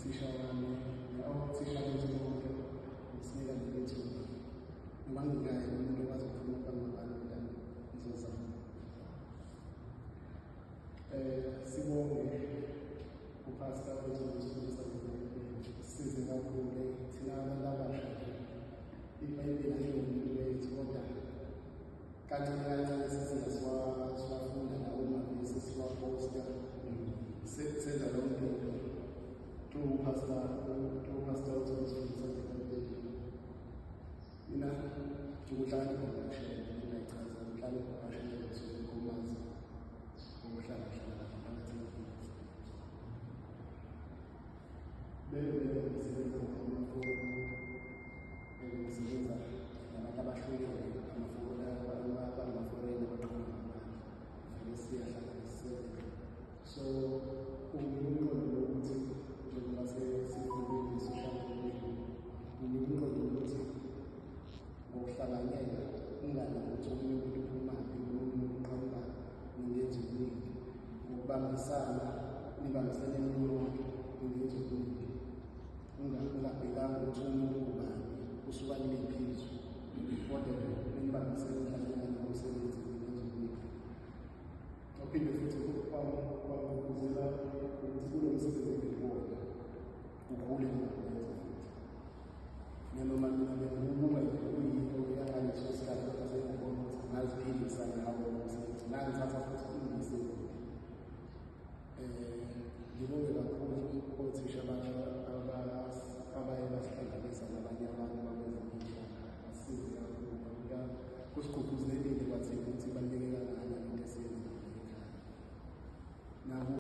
Uthisha wami, othisha bethu bonke ukusinika leli thuba. Noma ngingayi umuntu okwazi ukukhuluma phambi kwabantu, kodwa ngizozama. Sibonge upastor wethu ngokusifundisa ngeBhayibheli. Sisize kakhulu thina abantu abasha nje. IBhayibheli ayilona into yethu, kodwa kancane kancane sifunda, siwafunda lawo mavesi, siwaposta, senza lonke into through pastor wethu osifundisa ngeBhayibheli. Mina ukuhlakanipha ngokushela ngingayichaza, ukuhlakanipha ngokushela ngisuke eNkomazi, ngokuhlala hlala lapha phakathi endlini. Bevele ngisebenza ngamafoni, ngisebenza nabantu abahlukene, abangama-foreign abaqhamuka ngaphandle, vele siyahlala sisebenza. So unginika umqondo wokuthi njengoba sesifundile nge-social media, unginika umqondo wokuthi ngokuhlanganyela, ungabi ukuthi omunye umuntu uphumaphi, omunye umuntu uqhamukaphi, ningenza okuningi. Ngokubambisana, nibambisene ninonke, ningenza okuningi. Ungabhekanga ukuthi umuntu ubani, usuka kuliphi izwe, kodwa ninibambisene, nihlanganyela ngomsebenzi, ningenza okuningi. Waphinde futhi kwangigqugquzela ukuthi kulo msebenzi engikuwona ukhule ngingakwenza futhi. Nanoma mina bengiwubuka nje kuyinto yangaleso sikhathi, kodwa sengibona ukuthi ngaziphilisa ngawo lo msebenzi, ngangithatha futhi ungiyise kude. Ngibonge kakhulu othisha abaye basihlanganisa nabanye abantu bakwezinye iy'nhlaka, basize kakhulu, kusigqugquzelile kwathina ukuthi ibaluleke kangakanani into esiyenzayo ekhaya.